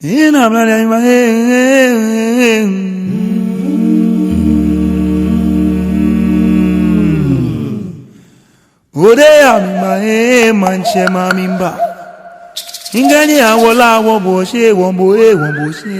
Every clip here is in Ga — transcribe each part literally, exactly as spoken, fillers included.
Ina mla ya ima, eh, eh, eh. Ode ya mi ma, eh, maŋtsɛ ma mi ba. Ŋkɛɛ ni awo lɛ awo bo shi, wo bo, eh, wo bo shi.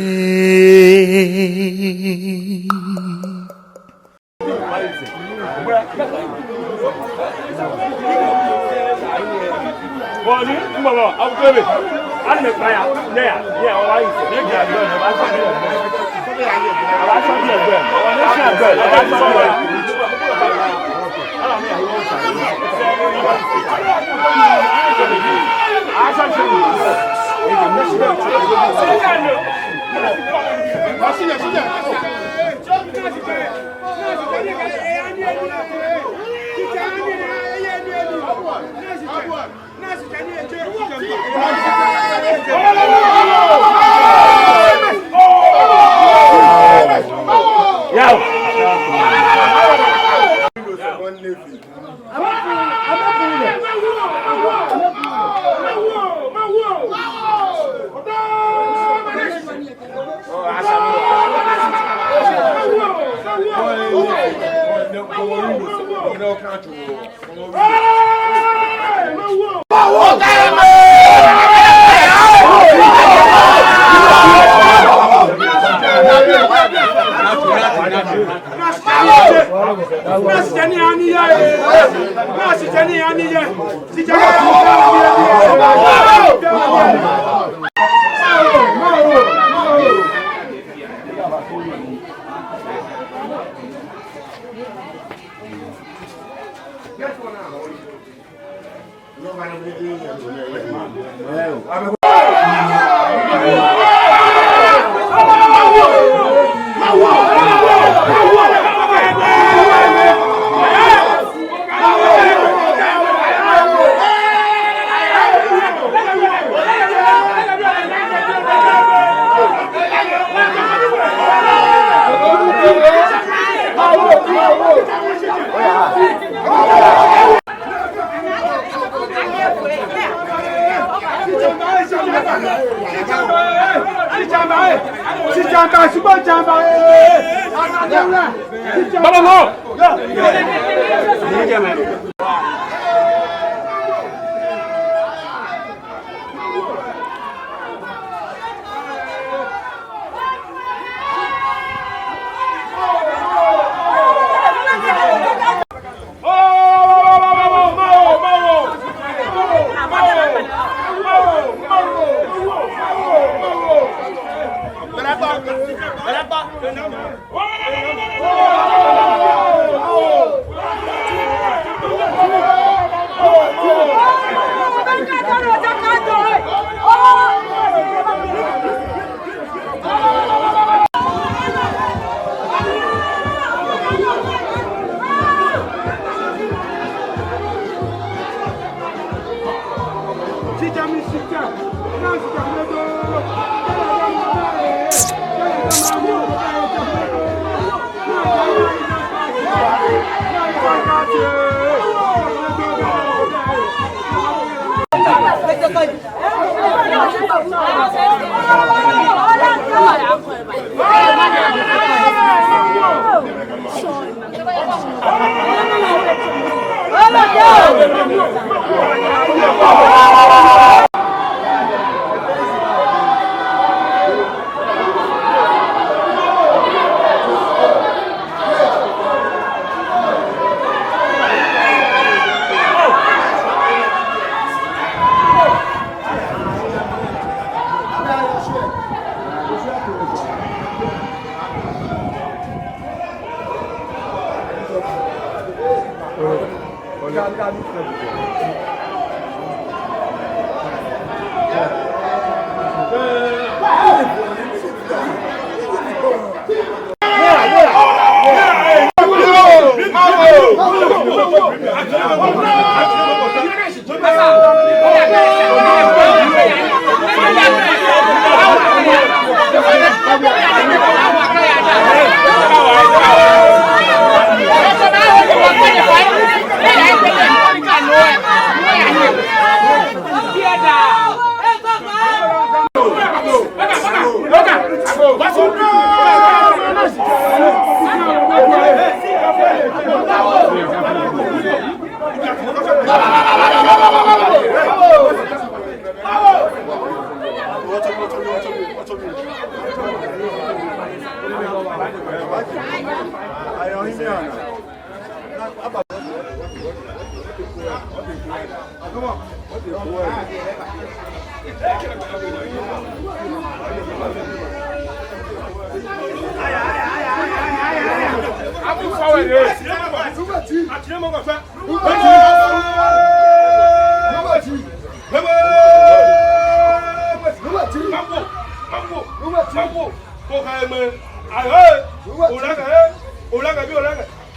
Baba, no.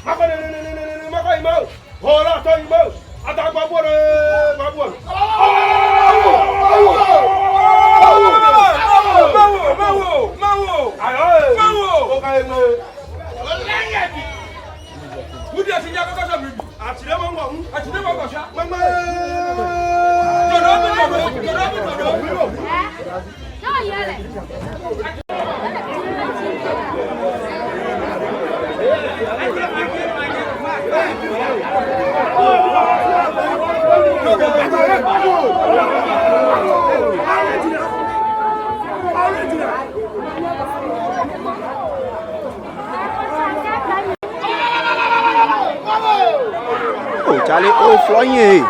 Makɔ nɛnɛ, nɛnɛ, nɛnɛ, makɔ yi ma o. Hɔɔla tɔ yi ma o. Ada gbagbo nɔ, gbagbo nɔ. Mawo, mawo, mawo, mawo. Ayoo, ee. Mawo. Oka yi ma. Wudi asi nya kɔkɔ sɔ mi. Atire mɔ ŋgɔ. Atire mɔ ŋgɔ sa. Mama. Dodo bi dodo, dodo bi dodo. Oh, Charlie, oh, flying.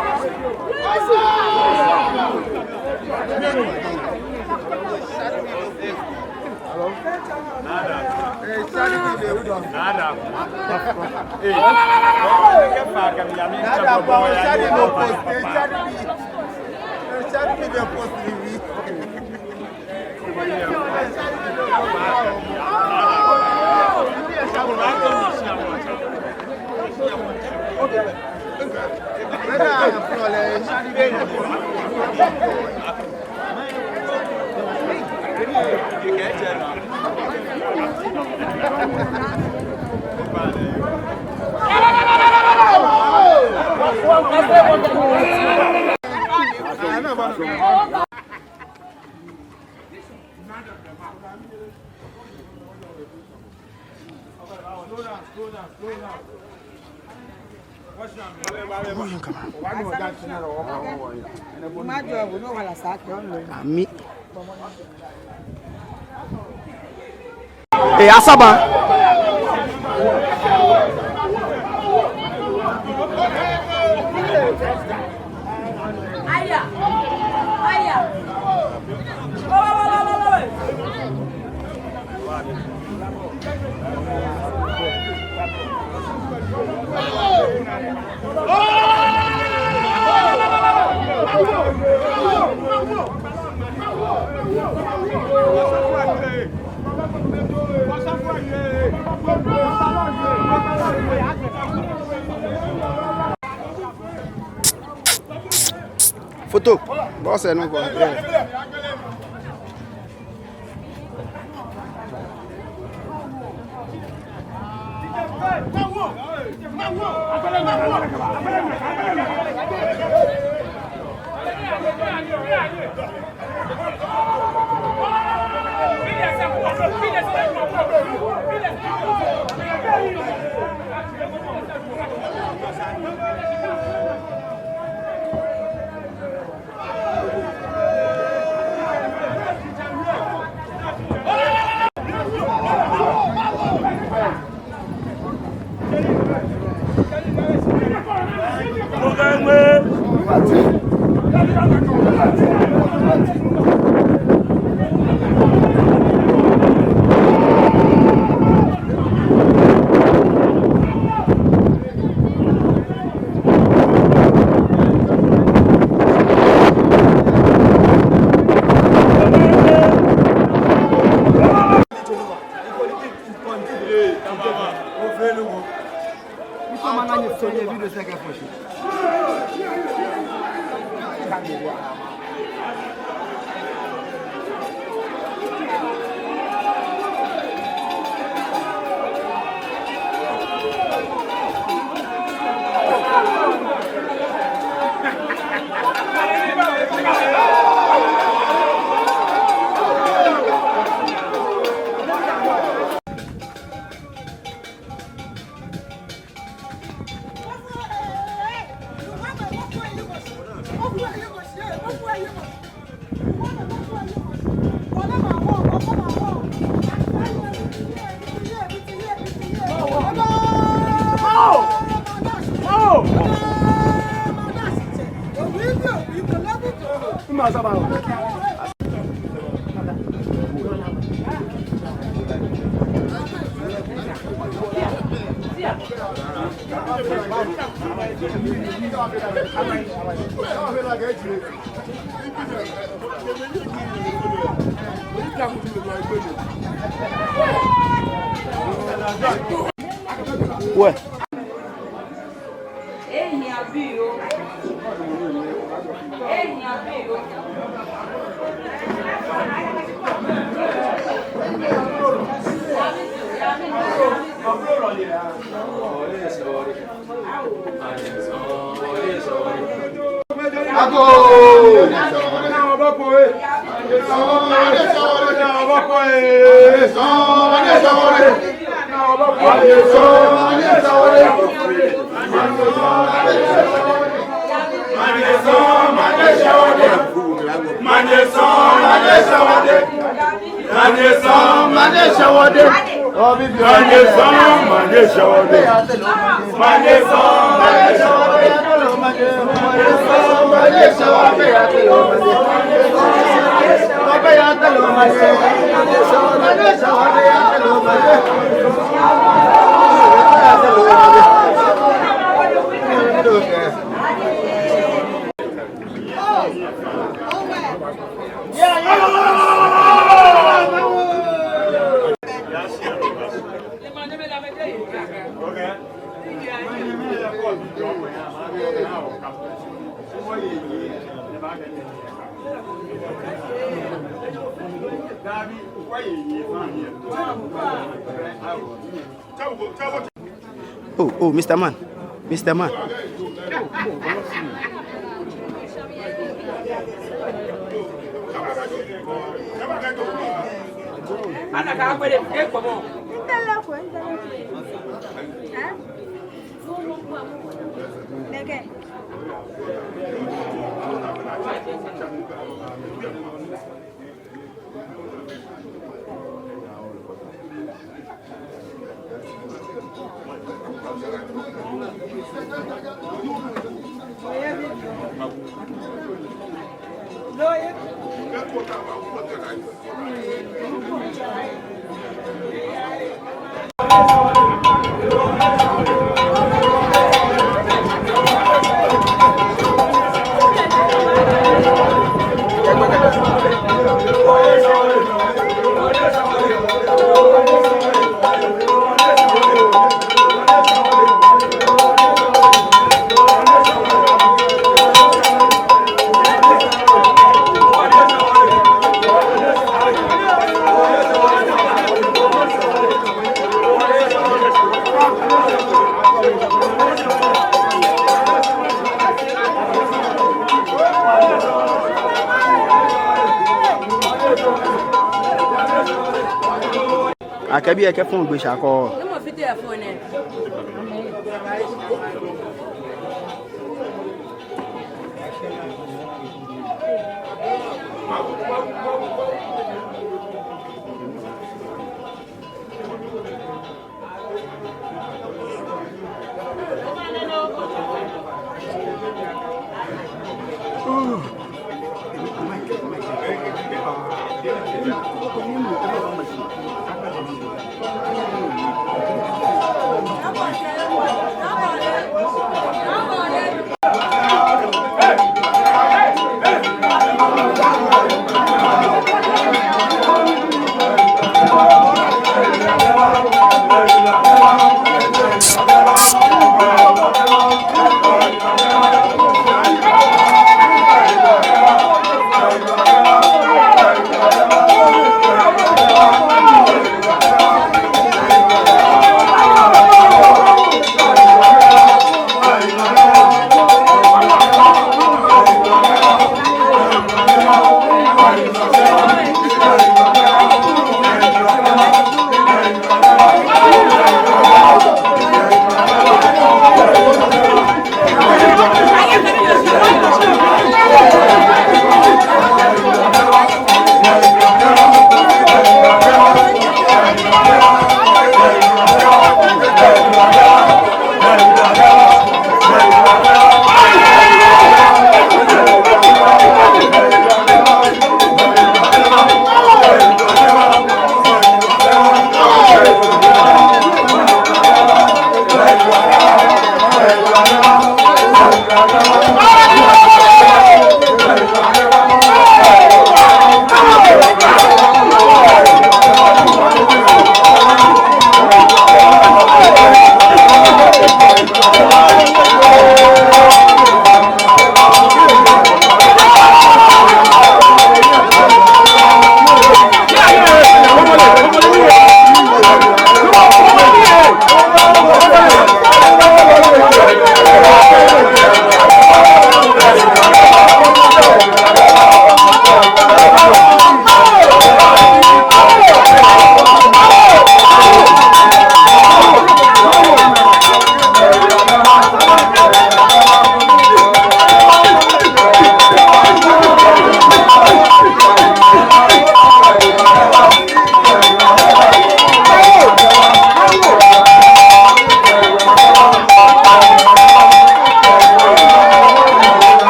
Nada. Nada. Nada, pa, o Charlie no post, o Charlie, o Charlie no post. Ami. Ee, asaba. Foto. Bɔsɛ nɔ ko. Wɛ. Agoo! Oh, oh, Mister Man. Mister Man. Akɛ biɛ kɛ phone gbɛ sha kɔ.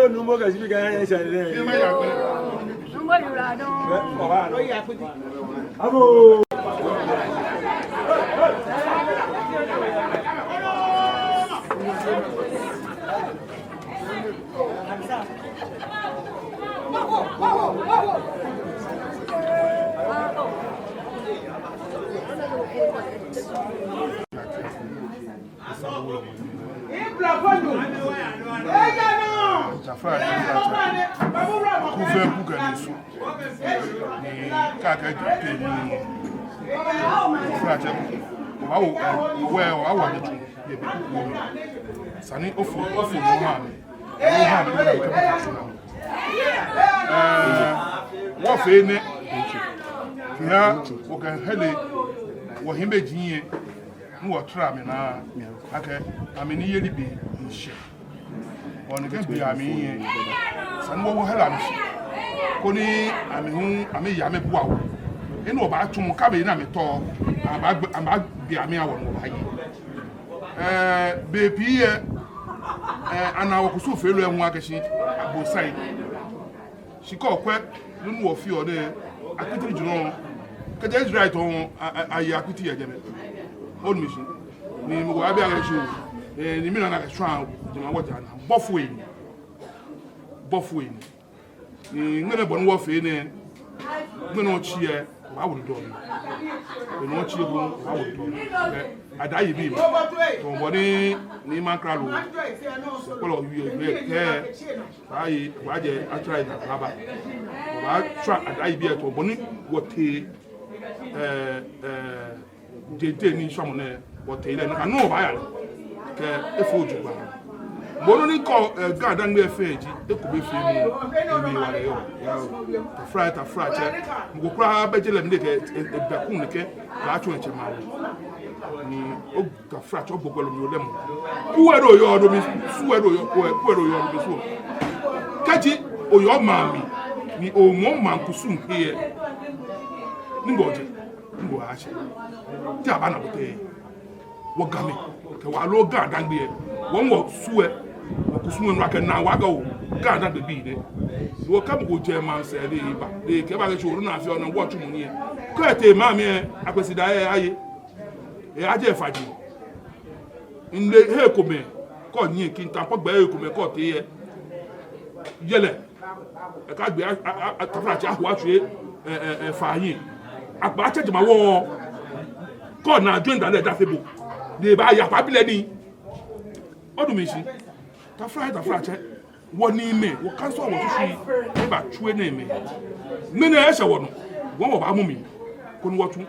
Yoo, Nuumo Gashie bi ka ya sane lɛ. Nuumo yura dɔŋŋ. Amo. Tafra, tafra, tafra. Kufɛ, kukɛ ni su. Ni kaka jɔ te ni. Tafra tsɛ. Wa o, wa, wa, wa ni tu. Yɛ bi kuku mi. Sani ofo, ofo no ha mi. No ha mi, no ha mi, kɛ mi tu na. Ɛɛ, wɔfee nɛ. Kɛha, wɔkɛ hɛle, wɔhiɛ bɛ ji yɛ. Ni wɔtara amɛnaa akɛ amɛniyeli be miishɛ. Wɔnii kɛ be amɛyɛ. Sani wɔ wɔhɛle amɛ shi. Koni amɛ hu amɛya amɛbua wɔ. Enɛ wɔbaatsu mɔ kɛ be ni amɛtɔ. Amɛba, amɛba be amɛya wɔ ni wɔbaaye. Ɛɛ, bei pii yɛ, ɛɛ, ana wɔkusumfeelɔi hu akɛ shi abonsai. Shi kɛ okwɛ nɔ ni wɔfeɔ nɛɛ, Akpiti Region, kɛjɛ Israel tɔŋ, a, a, aye Akpiti yɛ jɛmɛ. Onu mi shishi. Ni mɔ ko abi akɛ shi o, ɛɛ, ni mina akɛ shwa jɛmɛ wɔ jana. Bɔfoi ni. Bɔfoi ni. Ni ŋmɛnɛ bɔ ni wɔfee nɛɛ, ŋmɛnɛ otsi yɛ, obaawo dɔŋŋ. Ŋmɛnɛ otsi yɛ ko, obaawo dɔŋŋ. Ɛɛ, Ada Yibii mli. Tɔŋ bɔ ni, ni maŋkralo. Kpɔlɔ wie, wie, kɛ. Ayi, wɔjɛ atsara yi na baba. Wɔbaatswa Ada Yibii tɔŋ bɔ ni wɔtee, ɛɛ, ɛɛ, jɛntɛ ni shwamɔ nɛɛ, wɔtee lɛ, nakai nɔŋŋ wɔbaaya lɛ. Kɛ efee jogbaŋŋ. Bɔ ni kɔ, ɛɛ, GaDangme fɛɛ ji, eko be fɛɛ mli, emli wala yɔɔ. Tafra, tafra tsɛ. Mɔ ko kwraa bɛ je lɛ mli nɛkɛ, ɛɛ, ɛɛ, bɛ kun nɛkɛ, baatsɔ etsɛ maŋ. Ni, o, Tafra tsɛ, ogbɔgbɔ lɛ mli olɛ mɔ. Kuɛ do yɔɔ do mi, suɛ do yɔɔ, kuɛ, kuɛ do yɔɔ do mi su. Kɛji oyɔɔ maŋ mli, ni omɔ maŋ kusum he yɛ. Ni ŋgɔ jɛ, ni ŋgɔ atsɛ. Te abaana bo tɛŋŋ. Wɔ Gamɛi, kɛ wɔ aloo GaDangme yɛ. Wɔ ŋɔ suɛ, wɔ kusum nɔ akɛ naa wɔ Ga o, GaDangme bii nɛ. Wɔ kɛ mɔ ko jɛ maŋsɛɛ lɛ ba, lɛ kɛ ba kɛ tso, ona fɛɛ ona wɔtsu mɔ ni yɛ. Kɛ etee maŋ mli yɛ, akpɛsi da yɛ aye. Ee, ajɛ faji. Nle he kome, kɔ nyi kinta kpɔ gbɛ he kome kɔ te yɛ. Yɛlɛ. Eka gbe a, a, a, a, tafra tsɛ ahu atsue, ɛɛ, ɛɛ, ɛɛ, fa nyi. Akpa tsɛ jɛmɛ wɔ. Kɔ na join da lɛ da fe bo. Ni baaya kpa bi lɛ ni. Onu mi shishi. Tafra, tafra tsɛ. Wɔniimɛi, wɔ council wɔtsu shi, ebaatsu enɛɛmɛi. Mɛni eshɛ wɔnɔ, wɔ wɔbaamɔ mli, koni wɔtsu.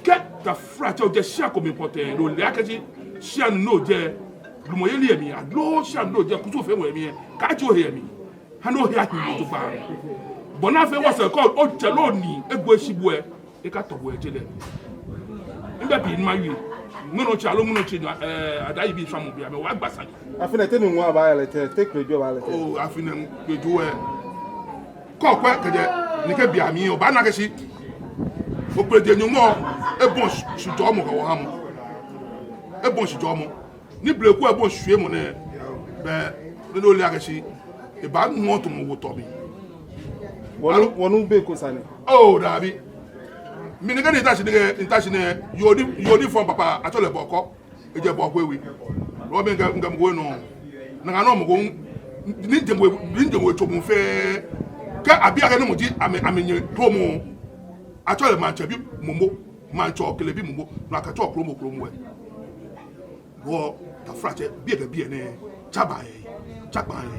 Kɛ tafra tsɛ ojɛ shia ko mli pɔtɛɛ, no ole akɛ shi, shia ni ojɛ, lumɔyeli yɛ mli, aloo shia ni ojɛ, kusumfeemɔ yɛ mli, kaaji ohe yɛ mli. Hani ohe ahi mli jogbaŋŋ. Bɔ ni afee wɔsɛɛ kɔ, otsɛ loo ni, egbo eshi bo ɛ. Eka tɔ bo ɛ je lɛ. Ŋbɛ bi ni mawie. Ŋmɛnɛ otsi aloo ŋmɛnɛ otsi, ɛɛ, Ada Yibii shwamɔ bi amɛ wa gba sane. Afi nɛɛ te ni ŋwa baaya lɛ tɛŋŋ, te Kwejɔ baaya lɛ tɛŋŋ. Oo, afi nɛɛ Kwejɔ ɛ. Kɔ kwɛ kɛjɛ, ni kɛ bi amɛ, obaana akɛ shi. Okwejɔ Nyɔŋmɔ, ebɔ shi, shitsɔɔmɔ kɛ wɔ hamɔ. Ebɔ shitsɔɔmɔ. Ni bleku ɛ bɔ shwiemɔ nɛɛ, bɛ, ni ole akɛ shi, ebaaŋɔ tɔmɔ wo tɔ mli. Wɔnu, wɔnu be ko sane. Oo, dabi. Mi nɛkɛ ni mita shi nɛɛ, mita shi nɛɛ, yoo ni, yoo ni fɔ papa, atsɛɔ lɛ Bɔkɔ. Ejɛ Bɔkɔ ewe. Lɔ mi ŋkɛ, ŋkɛ mɔ ko nɔ. Nakai nɔŋŋ mɔ ko, ni jeŋwe, ni jeŋwe tso mɔ fɛɛ. Kɛ abi akɛ ni mɔ ji, amɛ, amɛnyɛ tso mɔ. Atsɛɔ lɛ maŋtsɛ bi mumɔ, maŋtsɛ kɛlɛ bi mumɔ, lɔ akɛtsɛɔ kromɔ kromɔ ɛ. Wɔ tafratsɛ, biɛ kɛ biɛ nɛɛ, tsaba yɛ, tsakpa yɛ.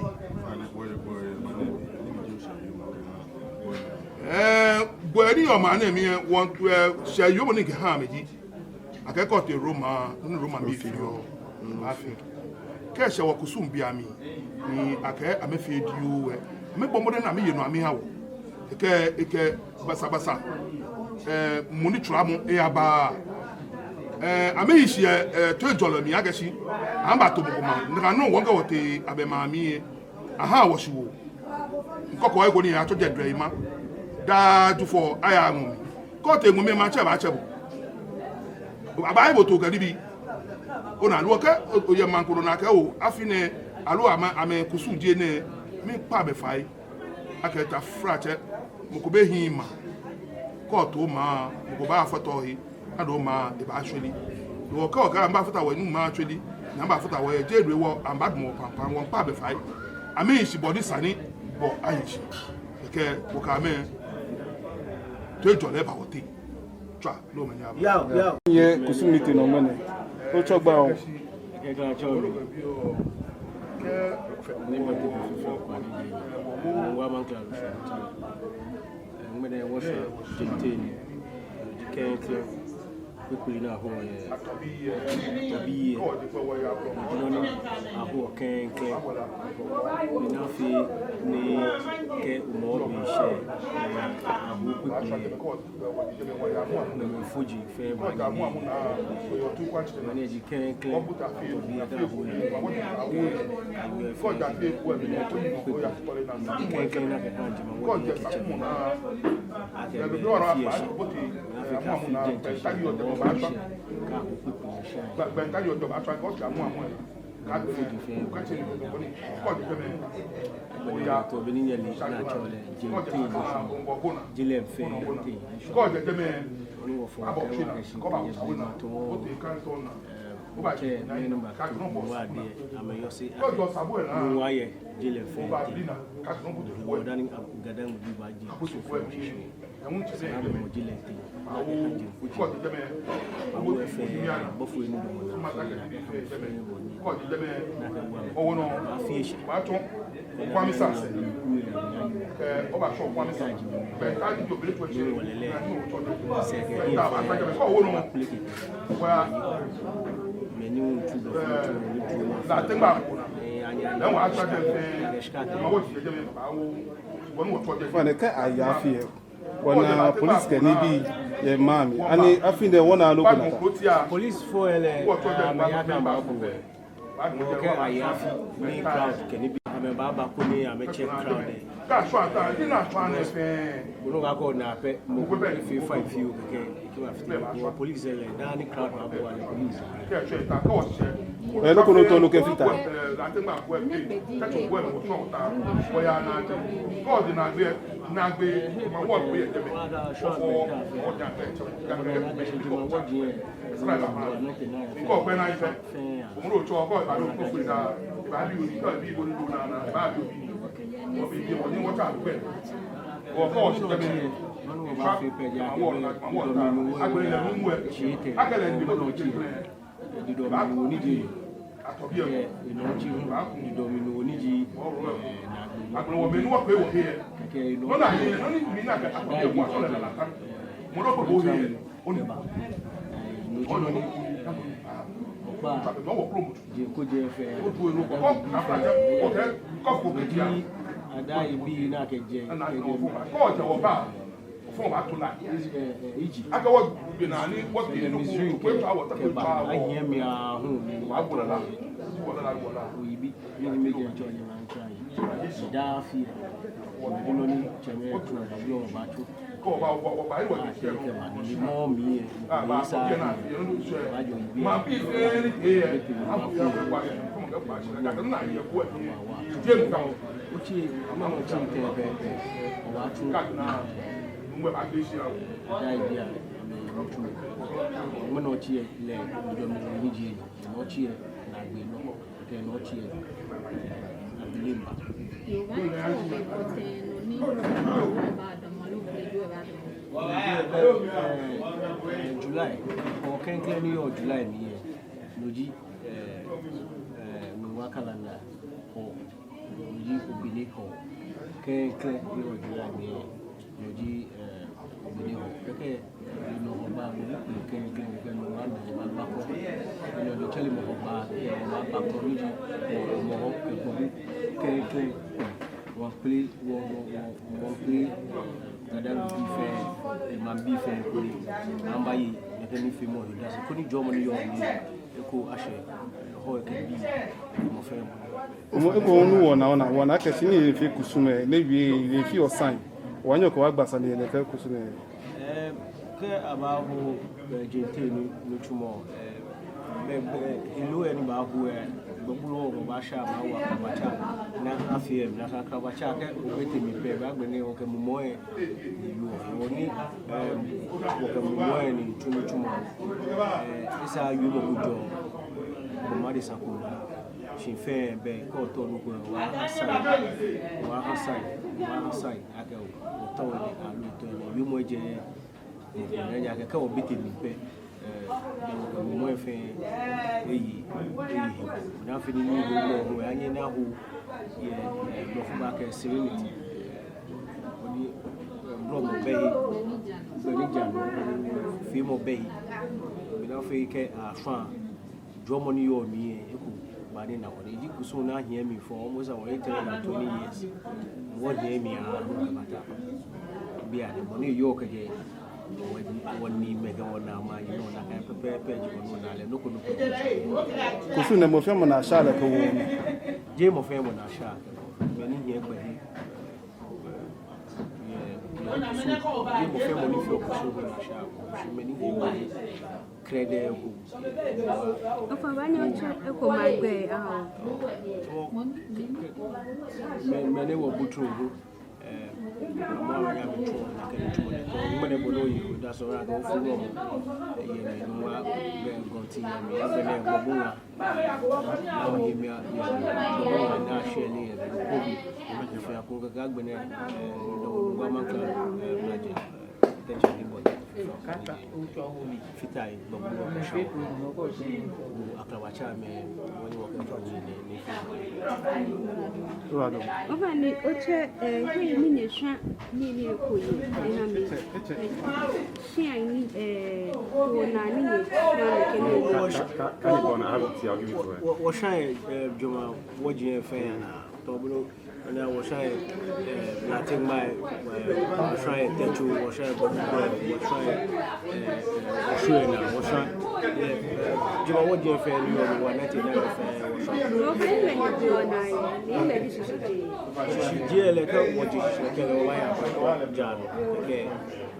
Ɛɛ, bɔ ni yɔɔ maŋ nɛɛ mli ɛ, wɔ, ɛɛ, shɛɛ yɔɔ mɔ ni kɛha amɛ ji. Akɛ kɛ otee Roma, ni Roma mli feɔ, mafee. Kɛ eshɛ wɔkusum bii amli, ni akɛ amɛfee dioo ɛ, amɛbɔ mɔdɛŋ ni amɛye nɔ amɛha wɔ. Ekɛ, ekɛ basabasa, ɛɛ, mɔ ni tswaa mɔ eyaba. Ɛɛ, amɛyi shi, ɛɛ, ɛɛ, toiŋjɔlɛ mli akɛ shi amɛbato mɔ ko maŋ. Nakai nɔŋŋ wɔ ŋkɛ wɔtee abɛ maŋ mli ɛ. Aha wɔ shiwoo. Ŋkɔkɔ eko ni atsɔ jɛ drɛ yi ma. Daa Jufɔ aya ŋɔ mli. Kɛ otee ŋɔ mli maŋtsɛ baatsɛ bo. Abaahe bo toi kɛ nibii. Ona loo kɛ o, oyɛ maŋ ko nɔ ni akɛɛ o, afi nɛɛ, aloo amɛ, amɛkusum ji enɛ, miikpa amɛ fai. Akɛ tafratsɛ, mɔ ko bɛ hiɛ maŋ. Kɛ oto maŋ, mɔ ko baafata ohe. Ado maŋ, ebaashwere. Loo kɛ okɛɛ amɛbaafata wɔ, ni maŋ ashwere. Ni amɛbaafata wɔ, jeee do wɔ, amɛbaadamɔ wɔ pampam, wɔmiikpa amɛ fai. Amɛyi shi bɔ ni sa ni, bɔ ayi shi. Kɛ, wɔkɛ amɛ, toiŋjɔlɛ aba wɔteŋ. Tswa, loo mɛni aba. Yao, yao. Nyɛ kusum ni tee nɔ ŋmɛnɛ. Otsɔɔ gbɛ oo. Kɛ kla tsɔ mi. Ni mate bo fifo kwa ni je. Wa maŋ kla lo fifo. Ŋmɛnɛ wɔshɛ Jenteni. Ji kɛŋkɛŋ. Kpekpele ni ahɔɔ yɛ. Atɔbi yɛ. Nɔ ni ahɔɔ kɛŋkɛŋ. Ni afee ni kɛ omɔ bi shɛ. Ahɔɔ kpekpele. Mɛi fɔji fɛɛ ba ni. Mɛni ji kɛŋkɛŋ. Atɔbi yɛ daa bo yɛ. Awo yɛ fɛɛ. Kɛŋkɛŋ ni akɛha jɛmɛ wɔ ni kɛ tsɛ. Akɛ mɛi fɛɛ shi. Ni afee kɛ afee jɛn tsɛ shi. Mɔ fɛɛ shi. Kɛ ahɔɔ kpekpele shi. Mɛi fɔji fɛɛ ba ni. Mɛni atɔbi ni nyɛle ni atsɛɔ lɛ Jenteni. Jilɛ fɛɛ Jenteni. Ni wɔfɔɔ kɛ wɔkɛ shi kɛ nyɛ bi ma tɔ. Ɛɛ, tsɛ mɛni ba to wa de amɛyɔse. Ni wɔyɛ Jilɛ fɛɛ Jenteni. Wɔ dani Ga-Dangme bi baaje so fɛɛ shishi. Sɛɛ ni amɛmɔ Jilɛ Jenteni. Awo fɛɛ, bɔfo ni damɔ naa fɛɛ, fɛɛ bɔ ni. Ni akɛ wa mɛ. Afee shi. Kwami Sase. Ɛɛ, Oba Sho Kwami Sase. Bɛ ka di jo bele to che. Ni wɔlɛ lɛ. Sɛɛ kɛ ni fɛɛ. Wa. Mɛni ŋtu dɔ fɛɛ to ni tu ma. La te gba ko na. Ɛɛ, anya. Na wa ata je fɛɛ. Anya shika te. Ma wo ti je me ba wo. Wo no to je. Fine, kɛ aya fie. Wɔna police kɛ nibii yɛ maŋ mli. Ani afi nɛɛ wɔna nɔ ko nakai? Police fo yɛ lɛ, amɛya kɛ amɛbɔ. Mɔ kɛ aya afi ni crowd kɛ nibii. Amɛbaaba koni amɛtsɛ crowd lɛ. Kɛ ashwa ata, ni na ashwa nɛɛ fɛɛ. Koni akɔ na pɛ, mɔ ko bɛ fee fine fio kɛkɛ. Kɛ ba fite, bɔ police lɛ, daa ni crowd baabɔ wa lɛ police. Ɛɛ, nɔ ko nɔ tɔ nɔ kɛ fita. Didɔ mli ni wɔ ni ji, ɛɛ, enɔ ji hu, didɔ mli ni wɔ ni ji, ɛɛ, naagbee. Kɛkɛ enɔ. Daa yi ni kɛkɛ. Ɛɛ, enɔ ji nɔ ni, okpa. Je ko je fɛɛ. Daa yi bi ni akɛjɛ, kɛjɛ. Fɔ ba to la. Iji, ɛɛ, ɛɛ, Iji. Akɛ wɔ bi na ni wɔ ti ni ko ko to awɔ ta ko to awɔ. Ahiɛ mi ahu ni. Wa bula la. Wala la wala. Oyibi, ni mi je ncho ni man try. Daa fie. Oyibi lɔ ni tsɛmɛ to na bi o ba to. Ko ba ba ba ba yi wɔ ti. Kɛ ba ni mɔ mi yɛ. Ah, ba sa. Ba jo oyibi. Ma bi fɛɛ ni yɛ. Abu ya ko ba yɛ. Ko ma ka ba shi. Ka na yɛ ko. Je mu ka. Otsi, ama otsi ntɛ pɛpɛ. Oba tsu. Ada ibi a, amɛ nitsumɔ. Mɛni otsi yɛ lɛ, ojɔ mi ni ji yɛ, nɔ otsi yɛ, naagbee nɔ, kɛ nɔ otsi yɛ, abele mba. Yoo, ba ni kɔ bɛ kɔtɛ nɔ ni, ba dɔmɔ loo bɛ jɔ ba dɔmɔ. Eh, eh, July, kɔ klɛŋklɛŋ ni yɔɔ July mli yɛ, no ji, eh, eh, Nungua calendar, kɔ no ji Ogbele Hɔɔ. Klɛŋklɛŋ ni yɔɔ July mli, no ji, eh, Ogbele Hɔɔ. Kɛkɛ, eh, Nungua Hɔɔ ba, no ji klɛŋklɛŋ, kɛkɛ Nungua, Nungua Gbakɔ. Kɛkɛ no ji tsɛre mɔ Hɔɔ ba, kɛkɛ Nungua Gbakɔ, no ji, eh, mɔ Hɔɔ kɛ Gbɔbu. Klɛŋklɛŋ, wɔkpele, wɔ, wɔ, wɔ, wɔkpele, Gadaŋmebii fɛɛ, maŋbii fɛɛ, koni amɛbaye nɛkɛ nifeemɔ lɛ odase, koni jɔɔmɔ ni yɔɔ mli lɛ, eko ashɛ Hɔɔ kɛ bii, mɔ fɛɛ mɔ. Mɔ, eko onu wɔna, wɔna, wɔna akɛ shi ni efee kusum lɛ, ni ewie lɛ efee ɔsane. Wɔnyɛŋ wɔkɛwa gbasa ni nɛkɛ kusum lɛ. Eh, kɛ abaaho, eh, Jeŋteŋ ni, nitsumɔ, eh, bɛ, bɛ, elo lɛ ni baaho lɛ, Gbɔbu lɛ hu baasha, baawo akrabatsa, ni afee, ni akɛ akrabatsa kɛ obɛ tɛ mli pɛ, bɛ agbɛnɛ wɔkɛ mumɔ lɛ ni yɔɔ, wɔ ni, eh, wɔkɛ mumɔ lɛ ni tsu nitsumɔ. Eh, esa wiemɔ ko jɔ, bɔ mɔ adesa ko naa. Shi fɛɛ bɛ, kɛ otɔ nɔ ko lɛ, wɔha sign, wɔha sign, wɔha sign, akɛ o, otɔ lɛ, aloo otɔ lɛ, wiemɔ lɛ jɛ, eh, ejaakɛ kɛ obɛ tɛ mli pɛ, eh, mumɔ lɛ fɛɛ, eyi, eyi he. Ni afee ni ni wiemɔ lɛ, anyɛ ni aho, yɛ, eh, Blɔfo baakɛɛ serenity. Eh, koni, eh, blɔmɔ bɛ he, gbɛ ni ja nɔ, feemɔ bɛ he. Ni afee kɛ afã, jɔɔmɔ ni yɔɔ mli lɛ, eko baa ni na wɔ. Ni ji kusum ni ahiɛ mli for almost about eight hundred and twenty years. Wɔhiɛ mli aahu kɛbata bianɛ, bɔ ni eyɔɔ kɛjɛ wɔ, wɔniimɛi kɛ wɔnaamɛi anɔ, nakai pɛpɛɛpɛ ji bɔ ni wɔna lɛ, nɔ ko nɔ ko. Kusum nɛɛ mɔ fɛɛ mɔ ni asha lɛ kɛ wɔ. Jeee mɔ fɛɛ mɔ ni asha kɛ wɔ. Mɛi ni hiɛ gbɛhe. Yɛ, yɛ kusum. Jeee mɔ fɛɛ mɔ ni feɔ kusum ko ni asha. Shi mɛi ni hiɛ gbɛhe. Krɛdɛɛ ko. Ofainɛ, obaanyɛ otsɛ eko ma gbɛ, ah. Mɛ, mɛni wɔ butu hu. Eh, amɛ amɛya mi tsuɔ, nakai tsuɔ ni. Ŋmɛnɛ bɔ ni oye, odase oya kɛ ofo lɔ mɔ. Eh, yɛ mi nɔ wa, bɛ gɔnti yɛ mi, agbɛnɛ Gbɔbu ŋa. Awo yɛ mi a, yɛ mi, Gbɔbu ŋa ni ashɛ ni yɛ mi, ko bi, yɛ mi fɛɛ ko kɛ agbɛnɛ, eh, dɔ, wa ma kla, eh, mla jɛ. Attention ni bɔ. Fitai, Gbɔbu ŋa kɛ sha. Akrabatsa mɛi, wɔ ni wɔkɛ tɔ ni, ni, ni. Ofainɛ, otsɛ, eh, hei ni nyɛshwã nii ni eko yɛ, eh, na mi. Eh, shia ni, eh, ko na ni nyɛshwã lɛ kɛ nɔ. Ka, ka, ka ni bɔ na have it, I'll give it to her. Wɔ, wɔshwã, eh, joma, wɔji fɛɛ na. Tɔ bro. Ni wɔshwã yɛ, eh, Latɛŋmai, eh, wɔshwã yɛ Tɛtso, wɔshwã yɛ Gbɔbu, wɔshwã yɛ, eh, eh, Osu yɛ naa, wɔshwã yɛ, eh, joma wɔji fɛɛ ni yɔɔ ni wɔnaa tee naa fɛɛ wɔshwã. Wɔkɛ lɛ ni bi wɔnaa yɛ, ni lɛ ji shishijee. Shishijee lɛ kɛ wɔji shishijee kɛ lɛ wɔya, wɔja nɔ, kɛ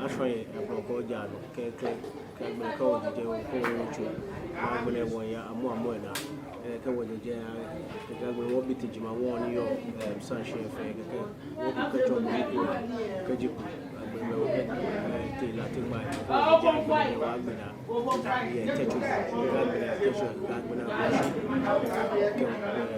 ashwã yɛ, eh, blɔkɔ ja nɔ, kɛ, kɛ Kɛ agbɛnɛ kɛ wɔjɛ jɛi, wɔkɛ wɔtsu. Agbɛnɛ wɔya amɔ amɔ yɛ naa. Eh, kɛ wɔjɛ jɛi, eh, kɛ agbɛnɛ wɔbi tijima wɔ ni yɔɔ, eh, sanshi fɛɛ kɛkɛ. Wɔbi kɛtsɔ bɔ ni ko, kɛji ko. Agbɛnɛ wɔkɛ, eh, tee Latɛŋmai. Agbɛnɛ wɔgbɛnɛ. Yɛ Tɛtso. Agbɛnɛ Tɛtso, agbɛnɛ Osu. Kɛ,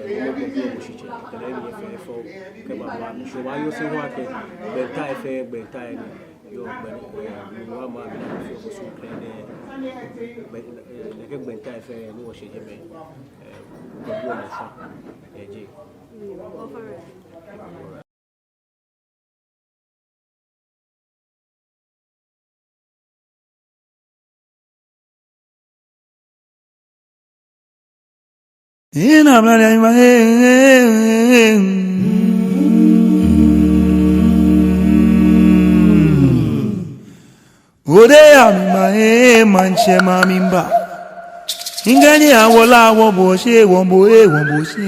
eh, wɔkɛ wɔshi tsɛ. Kɛ lɛ ni fɛɛ fɛɛ. Kɛ baba, so wa yɔɔ sɛɛ wɔkɛ. Gbɛnta fɛɛ, gbɛnta ni. Yoo, gbɛ, eh, ni wa ma bi na fi oku su kɛ nɛ. Gbɛ, eh, nɛkɛ gbɛnta fɛɛ ni wɔshɛ jɛmɛ. Eh, gbɛ ni wɔshɛ. Eh, jɛ. Ina mlali ayi ma, eh, eh, eh, eh. Ode ya mi ma, eh, maŋtsɛ ma mi mba. Ngani awola wo bo she, wo bo, eh, wo bo she.